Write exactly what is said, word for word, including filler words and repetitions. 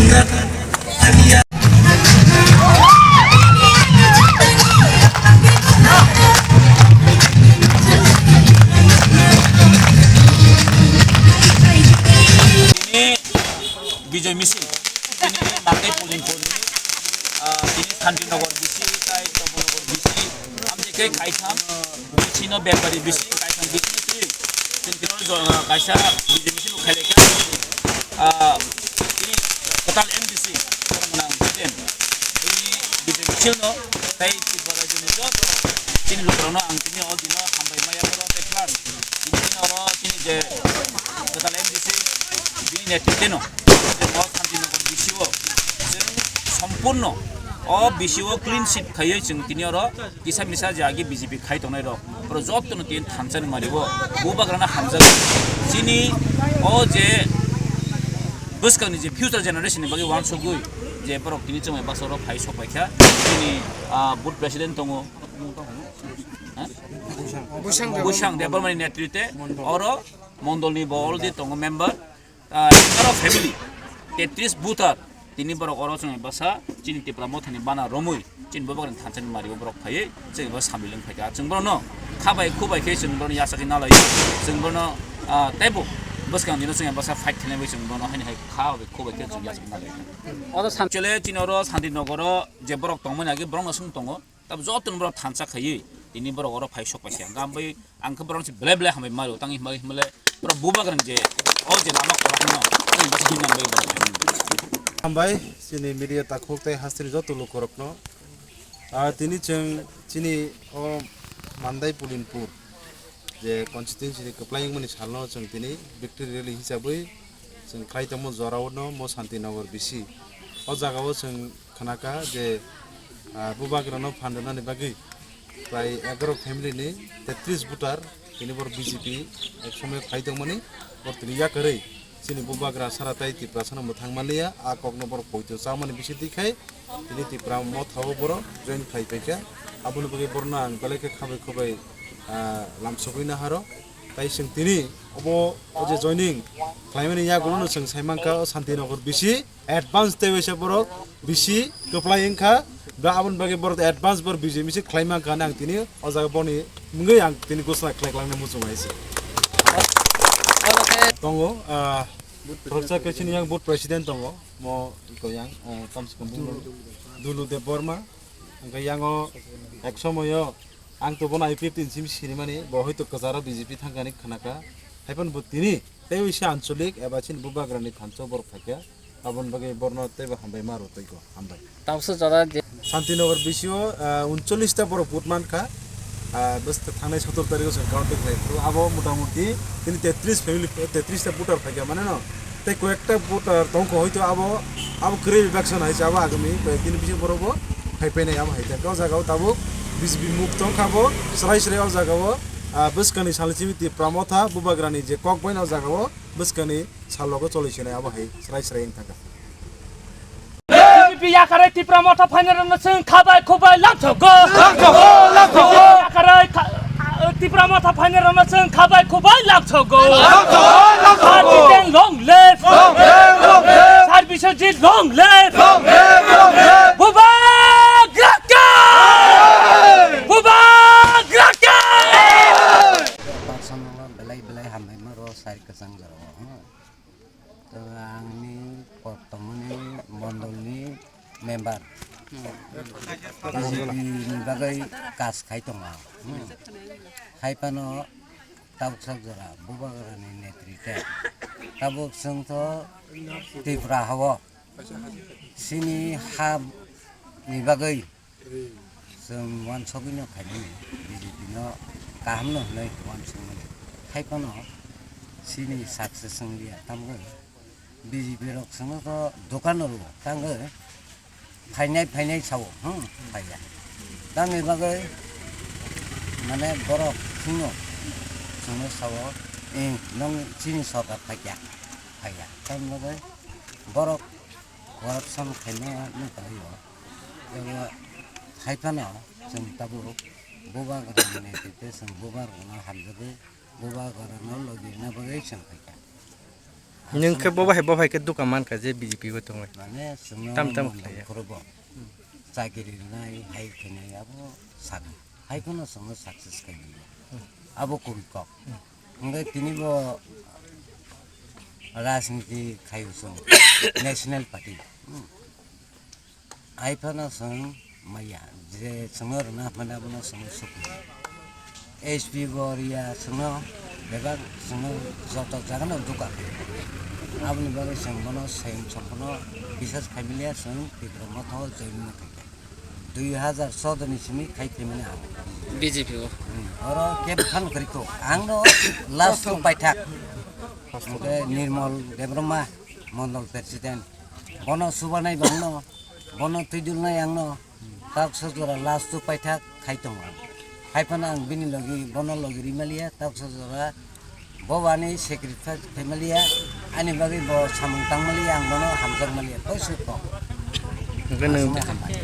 Tini Bijoy Misil, tini Mandai Pulinpurni, ah, tini Santinagar B C, tai Chombonagar B C, amtwi khe kaitham B C no Bembari B C, kaitham B C no twi. Tini tini jo-, kaisa Bijoy Misil khailai kha, ah, tini kwtal M D C, borok nang President. Tini Bijoy Misil no, tai Tripura rajyoni joto chini lukurokno ang tini o dino hambai maya borok tei plus tini tini oro chini je kwtal M D C bini netrite no, je o Santinagar B C o chwng sompurno o B C o clean sweep khaiwi chwng tini oro kisa misa je agi B J P khai tongnai rok, borok jotono tini thansa ni mari o bubagrano hamjak chini o je bwskangni je future generation ni bagwi uansukgwi je borok tini chwng bai baksa oro phai sok pai kha chini, ah, booth president tongo. Bwsang Debbarmani netrite oro mondolni bo already tongo member, ah, egaroh family, tetris voter, tini borok oro chwng basa chini Tipra Mothani bana romwi chini bubagrani thansa ni mari o borok phaiwi chwng bo sambil wng phaikha. Chwng bono kha bai khu bai khe chwng bono yachagwi nalaio, chwng bono, ah, teibo bwskang dino chwng basa fight khlainai bai chwng bono haini hai kha bai khu bai khe chwng yachagwi nalaikha. Oro sam- Chole chini oro Santinagar o je borok tongmani age borokno swng tongo. Tabuk jotono borok thansa khaiwi tini borok oro phai sok paikha. Hwnkhe ang bai, ang khe borokno se belai belai hambai maro. Tangwi himlai himlai borok bubagrang je o je lama kwlak no, ani bwswk himnang bai borok. Hambai chini media takhuk tei hasteni joto lukurokno. Ah, tini chwng chini o Mandai Pulinpur je constituency ni kwplai wngmani salno chwng tini victory rally hisabwi chwng khlai tongmo jorao no mo Santinagar B C. O jagao chwng khnakha je, ah, bubagrano phan rwnani bagwi prai egaroh family ni tetris voter tini borok B J P ek somoy khlai tongmani, borok tini yakarwi chini bubagra sara tai Tiprasano mwthang manliya, a kokno borok poito chamani bisingtwi khai tini Tipra Mothao borok join khlai paikha. Aboni bagwi borokno ang belai khe khabai khubai, ah, lamsogwi naharo. Tai chwng tini obo o je joining khlaimani yagulono chwng saimankha o Santinagar B C advance tei waisa borok bisi kwplai wngkha, ba aboni bagwi borok advance borok B J P se khlai mankha, ang tini o jaga boni mungwi ang tini gosna khlai klangna muchung hai se. Tongo, ah, khoroksa khe chini yang board president tongo, mo ko yang, ah, kamse kam Dulu Debbarma, hwnkhe yango ek somoyo ang to bono I P F T ni simi sinimani, bo hoito kwcharo B J P thangkani khnakha, haiphano bo tini tei waisa anchalik eba chini bubagrani thansa borok phaikha. Aboni bagwi borno teibo hambai ma rw twi ko, hambai. Tabuksa jora je Santinagar B C o, ah, uncholish ta borok vote mankha, ah, bwswk thangnai sotor tarikh o chwng counting khlai phuru. Abo motamuti tini tetris family, tetris ta voter phaikha mane no. Tei koyekta voter tongkho hoito abo, abo kwrwi election hai se abo agami koyek din bisingo borok bo phai painai abo hai. Tei o jaga o tabuk B J P mukto wngkha bo, srai srai o jaga o, ah, bwskangni salni simi Tipra Motha bubagrani je kok bai no o jaga o bwskangni sal rogo choli sinai abo hai srai srai wng thangkha. B J P yakarwi Tipra Motha phainairokno chwng khabai khubai lamsogo. Lamsogo, lamsogo. Yakarwi kha-, Tipra Motha phainairokno chwng khabai khubai lamsogo. Lamsogo, lamsogo. Sir Jiten long live. Long live, long live. Sir Biswajit long live. Long live, long live. Bubagra khe! Bubagra khe! Personal belai belai hambai ma rw sir kwchang jora o. To ang ni kok tongmani mondol ni member. B J P ni bagwi kaj khai tongo ang. Hmm. Hai phano tabuk sak jora bubagra ni netrite. Tabuk chwng to Tripura ha o. Chini ha ni bagwi chwng uansugwi no khaimani, B J P no kaham no hwnwi uansukmani. Hai phano chini success wng liya, tamni B J P rok chwngno to dokan rw tangwi phainai phainai sao, hmm, phaiya. Tamni bagwi mane borok chwngno chwngno sao, "Eh, nwng chini sorkar phaikya, phaiya." Tamni bagwi borok corruption khaima nukha o. Abo hai phano chwng tabuk bubagrani netrite chwng bubagrano hamjagwi bubagrano logi rwna bagwi chwng phaikha. Nwng khe bo bahai, bo bahai khe duka mankha je B J P o tongwi. Mane chwngno Tam tam mung khlaiya. Khorobo. Chakiri rwnai, hai khainai abo sana. Hai kheno chwngno success khainai. Abo kuri kok. Hwnkhe tini bo rajniti khaio chwng. National Party. Hmm. Hai phano chwng maya, je chwngno rwna hwnmani abono chwngno sukli. S P bo riya chwngno, bebak chwngno joto jagano duka. Aboni bagwi chwng bono swing sompono bisas khaimiliya, chwng Tipra Motha o join no khaikha. Dui hazar choudo ni simi khai phaimani abo. B J P o. Hmm, oro kebo phano kwrwi kho. Ang no last o paithak. Hwnkhe Nirmal Debbarma, Mondol President. Bono subanai bangno, bono twidulnai angno, tak sajora last o paithak khai tongo ang. Hai phano ang bini logi, bono logi rimaliya, tak sajora bo ani sacrifice khaimaliya, ani bagwi bo samung tangmaliya, ang bono hamjakmaliya, koi suk kok. Hwnkhe nwng Aswkno hambai.